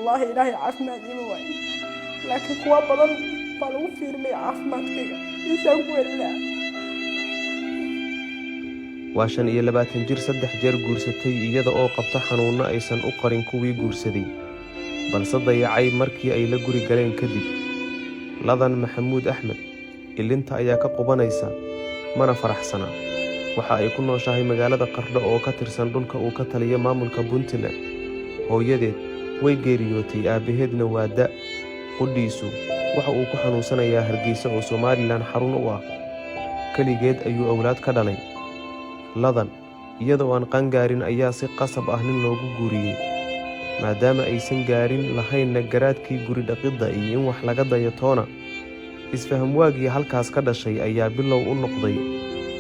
Wallaahi Ilaahay caafimaad iima waayo, laakiin kuwa badan baa lagu fiirinaya caafimaadkayga isaan ku heli lahaa. Waa 25 jir saddex jeer guursatay, iyada oo qabta xanuunno aysan u qarin kuwii guursaday, balse dayacay markii ay la guri galeen kadib. Ladan Maxamuud Axmed ilinta ayaa ka qubanaysa, mana faraxsana. Waxa ay ku nooshahay magaalada Qardho oo ka tirsan dhulka uu ka taliyo maamulka Puntland. Hooyadeed way geeriyootay, aabbaheedna waa da' qudhiisu. Waxa uu ku xanuunsanayaa Hargeysa oo Somaliland xarun u ah. Keligeed ayuu awlaad ka dhalay. Ladan iyadoo aan qaangaarin ayaa si qasab ah nin loogu guuriyey, maadaama aysan gaarin lahaynna garaadkii guri dhaqidda iyo in wax laga dayo toona. Isfaham waagii halkaas ka dhashay ayaa bilow u noqday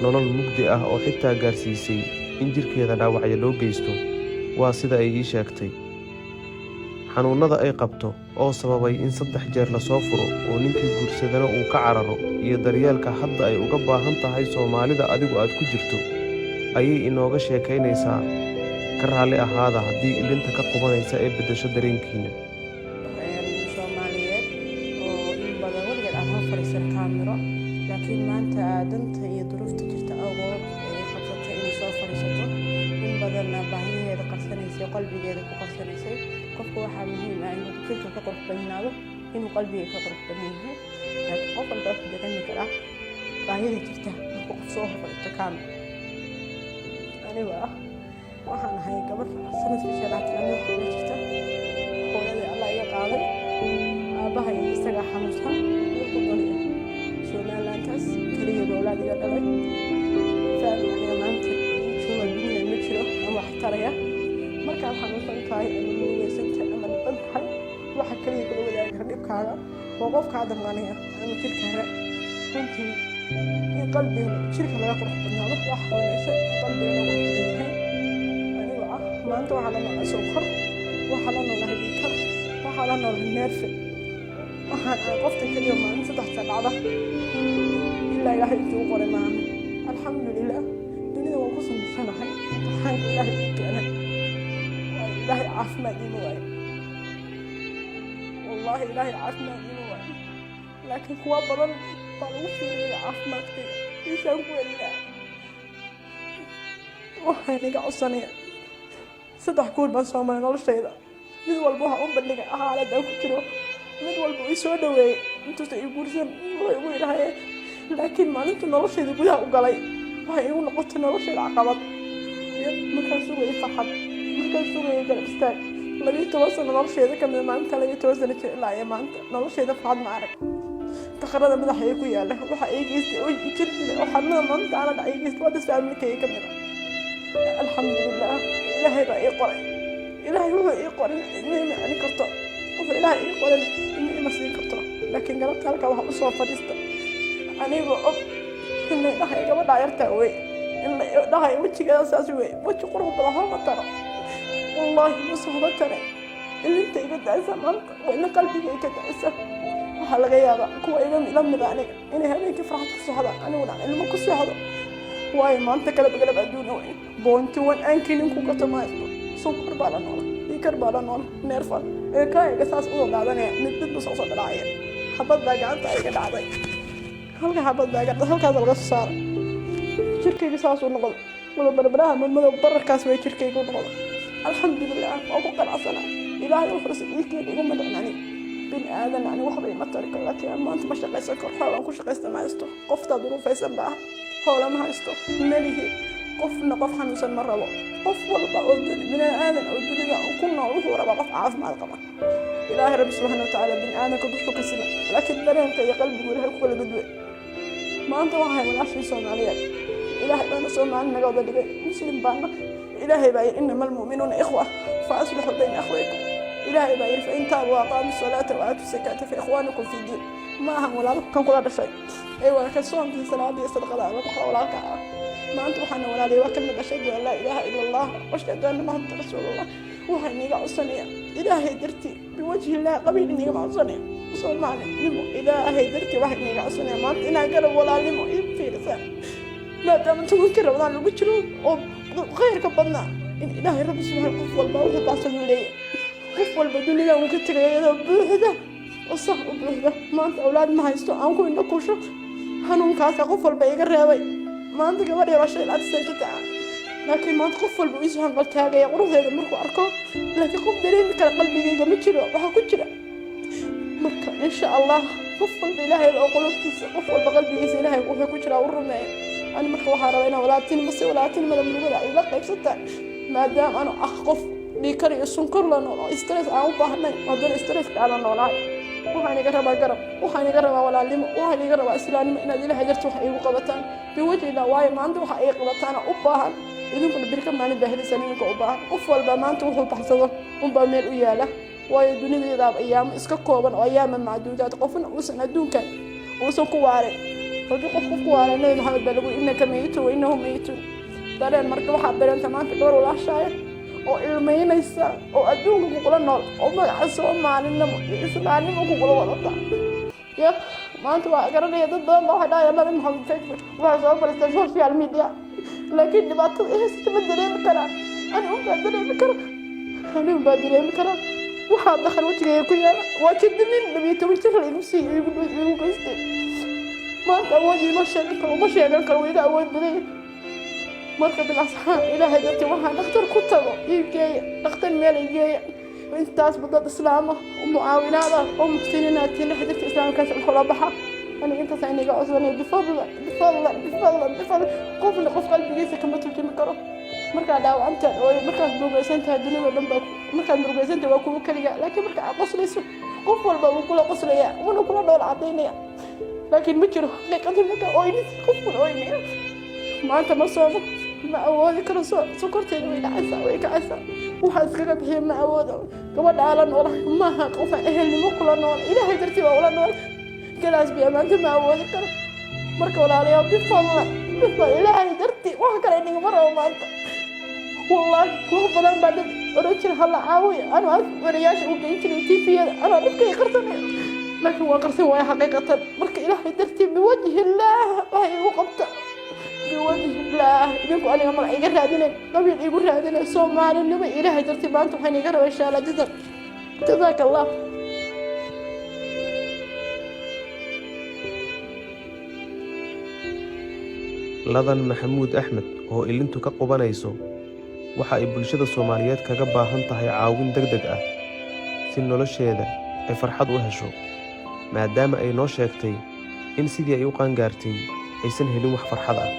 nolol mugdi ah oo xitaa gaarsiisay in jidhkeeda dhaawacyo loo geysto, waa sida ay ii sheegtay. Xanuunnada ay qabto oo sababay in saddex jeer lasoo furo oo ninkii guursadana uu ka cararo, iyo daryeelka hadda ay uga baahan tahay Soomaalida adigu aad ku jirto, ayay inooga sheekaynaysaa. Ka raalli ahaada haddii ilinta ka qubanaysa ee beddesho dareenkiina. Soomaaliyeed oo in badan weligeed aan hor fadhiisan kaamiro, laakiin maanta danta iyo duruufta jirta awgood ay qabsatay inay soo fadhiisato. In badanna baahiyaheeda qarsanaysay, qalbigeeda ku qarsanaysay. Qofka waxaa muhiim ah inuu jirka ka qurux badnaado, inuu qalbiga ka qurux badan yahay, laakiin qof walba wuxuu dareemi karaa baahida jirta markuu qof soo hor fadhiisto kaamiro. Aniga ah waxaan ahay gabar sanadkii shanaad kula jirta. Hooyadii Allah iga qaaday, aabbahay isagaa xanuunsan, wuxuu doonaya Somalilantaas. Keligeed awlaad iga dhalay. Family aniga maanta jooga dunida ma jiro ama wax taraya. Markaad xanuunsan tahay ama murugaysan tahay ama dhiban tahay, waxa keliya kula wadaagi kara dhibkaaga waa qofkaa damqanaya ama jirkaaga. Runtii in qalbiga jirka laga qurux badnaado wax wanaagsan, in qalbiga laga qurux badan yahay. Aniga ah maanta waxaa la noolaa sonkor, waxaa la noolahay dhiigkar, waxaa la noolahay neerfe. Waxaan ahay qofta keliya maalin saddex jeer dhacda, ilaa Ilaahay intuu u qoray maaha. Alxamdulilah, dunida waan ku samaysanahay. Imtixaanka Ilaahay ii keenay waayo Ilaahay caafimaad iima waayo. Wallaahi Ilaahay caafimaad iima waayo, laakiin kuwa badan baa lagu fiirinaya caafimaadkayga isaan ku heli lahaa. Waxaan iga codsanaya, saddex guur baan soo maray noloshayda. Mid walba waxaa u bandhigay xaaladaan ku jiro. Mid walba ii soo dhaweeyey intuusa ii guursan, wuxuu igu yidhahaye, laakiin maalintuu noloshayda gudaha u galay waxay igu noqotay noloshayda caqabad. Markaan sugayay farxad, markaan sugayay garab istaag, 12 sano noloshayda kamida, maalinta 12 sano jir ilaa iyo maanta noloshayda farxad ma arag. Taqarada madaxa ku yaala waxa ii geystay oo jir dilay oo xanuunada maanta ana dhac ii geystay waa dad family-kayga kamid ah. Alxamdulilah, Ilaahay baa ii qoray. Ilaahay wuxuu ii qorin cidna ima celin karto, wuxuu Ilaahay ii qorin cidna ima siin karto. Laakiin galabta halkaa waxa usoo fadhiista anigoo og in la dhahay gabadha yartaa wey, in la dhahay wejigeeda saas wey, weji qurux badan homa taro. Wallaahi mase homa tare. Ilinta iga da'aysa maanta waa ilin qalbiga iga da'aysa. Waxaa laga yaabaa kuwa iga ila mida aniga inay habeenkii farxad ku socdaan, aniguna aan ilmo ku socdo, waayo maanta galab galab adduuna weyn 0.1 aankii ninku gato ma haysto. Sonkor baa la noola, dhiigkar baa la noola, neerfan ee kaayaga saas usoo daadanaya, mid mid ba soo soo dhalaacaya. Xabad baa gacanta iga dhacday, halka xabad baa iga dhacday, halkaas laga soo saaray. Jirkayga saasuu noqday wada barbaraha madmadow, bararkaas way jirkayga u noqday. Alxamdulilah, waa ku qanacsanaa. Ilaahay wuxuusa ii keenay iguma dhicin. Aniga bini aadan ani waxba ima tari karo, laakiin aan maanta ma shaqaysan karo. Xoolaan ku shaqaysta ma haysto. Qoftaa duruufaysan ba ah, hoola ma haysto, malihi qofna. Qof xanuunsan ma rabo. Qof walba oo bini aadan oo dunida ku nool wuxuu rabaa qof caafimaad qaba. Ilaahay Rabbi subxaana watacaala bini aadanka duxu ka sima, laakiin dareenka iyo qalbigu Ilaahay ku kala gudbay. Maanta waxay walaashii Soomaaliyeed, Ilaahay baana Soomaali naga wada dhigay, Muslim baana. Ilaahay baa yidhi: "إنما المؤمنون إخوة فأصلحوا بين أخويكم." Ilaahay baa yidhi: "فإن تابوا وأقاموا الصلاة وآتوا الزكاة فإخوانكم في الدين." Ma ahan walaalku kan kula dhashay ee waa ka soonka, salaada iyo sadaqada la baxda walaalka ah. Maanta waxaana walaaliyay waa kelmad أشهد أن لا إله إلا الله وأشهد أن محمد رسول الله. Waxaan niga codsanaya Ilaahay dartii, بوجه الله, qabiil inigama codsanaya, Soomaalinimo Ilaahay dartii waxaan niga codsanaya maanta inaa garab walaalnimo ii fiirisaan, maadaama 10-kii Ramadaan lagu jiro oo khayrka badnaa, in Ilaahay Rabbi subxaana qof walba wuxuu baahsan leeyahay. Qof Walba dunida uu ka tegaya iyadoo buuxda oo sax u buuxda. Maanta awlaad ma haysto aan ku indho kusho. Xanuunkaasa qof walba iga reebay. Maanta gabadh yaroo 25 sano jirta ah, laakiin maanta qof walba iisu hanqal taagaya quruxdeeda markuu arko, laakiin qof dareemi kara qalbigayga ma jiro waxaa ku jira. Marka insha Allah qof walba Ilaahay oo qulubtiisa, qof walba qalbigiisa Ilaahay wuxuu ku jiraa u rumeeyo. Ani marka waxaa rabaa inaan walaaltinimo, si walaaltinimada murugada ay la qaybsataan, maadaama anu ah qof dhiikar iyo sunkor la nool oo stress aan u baahnayn, haddana stresska aan la noolahay. Waxaan iga rabaa garab, waxaan iga rabaa walaalnimo, waxaan iga rabaa islaamnimo, inaad Ilaahay darti wax iigu qabataan biwajhillah. Waayo, maanta waxa ay qabataana u baahan, idinkuna birka maalin baa helisan idinka u baahan. Qof walba maanta wuxuu baxsado unbaa meel u yaala, waayo dunideedaaba ayaamo iska kooban oo ayaama macduudaad, qofna uusan adduunkan uusan ku waarin. Haddii qof ku waaray, Nabi Maxamed baa lagu "إنك ميت وإنهم ميتون". Dareen marka waxaad dareenta maanta gabar walaashaaya oo ilmeynaysa oo adduunka kugula nool oo magaca Soomaalinimo iyo islaamnimo kugula wadata. Ya maanta waa garanaya, dad badan baa waxay dhahayaan Nabi Maxamed Facebook waxay soo fadhiisteen social media, laakiin dhibaatada i haysata ma dareemi karaan. Ani unbaa dareemi kara, ani unbaa dareemi karaa. Waxaa dakar wejigayga ku yaala waa jirdimin 12 jir la igu siiyo, igu geystay. Maanta awood iima sheegan karo, uma sheegan karo, waa iga awood badan. Marka bilasxaan Ilaahay dartii waxaan dhakhtar ku tago ii geeya, dhakhtar meel ii geeya. Intaasba dad islaama oo mucaawinaada oo muxsiniinaad Ilaahay dartii islaamkaas wax ula baxa. Aniga intaas ayna iga codsanay, bifadla, bifadla, bifadla, bifadla. Qofna qof qalbigiisa kama turjumi karo. Markaad dhaawacantaad ooyo, markaad murugaysan tahay, dunida dhan baa, markaad murugaysan tahay waa kuwa keliga, laakiin marka aad qoslayso qof walba wuu kula qoslaya, wuuna kula dhool cadaynaya. Laakiin ma jiro xaqiiqada markaa ooynaysa qof kula ooynaya. Maanta ma soomo, ma awoodi karo. Sokorteeda way dhacaysaa, way kacaysaa. Waxaa iskaga bixiya ma awoodo. Gabadha ala noolahay maaha qof ehelnimo kula nool, Ilaahay dartii baa ula nool. Galaas biya maanta ma awoodi karo. Marka walaalayaal, bifadla, bifadla, Ilaahay dartii, wax kale inigama rabo maanta. Wallaahi wax badan baa dad oran jira hala caawiya, anuu af wariyaasha u geyn jiray TV-yada, anoo dhibkay qarsanaya, laakiin waa qarsan waaya xaqiiqatan. Marka Ilaahay dartii, biwajhi illaah, waxay igu qabta biwajhi illaah. Idinku aniga magac iga raadinayn, qabiil igu raadinay, Soomaalinimo, Ilaahay dartii maanta waxaan iga rabaa insha Allah. Jazaak Allah. Ladan Maxamuud Axmed oo ilintu ka qubanayso waxa ay bulshada Soomaaliyeed kaga baahan tahay caawin degdeg ah si nolosheeda ay farxad u hesho, maadaama ay noo sheegtay in sidii ay u qaangaartay aysan helin wax farxad ah.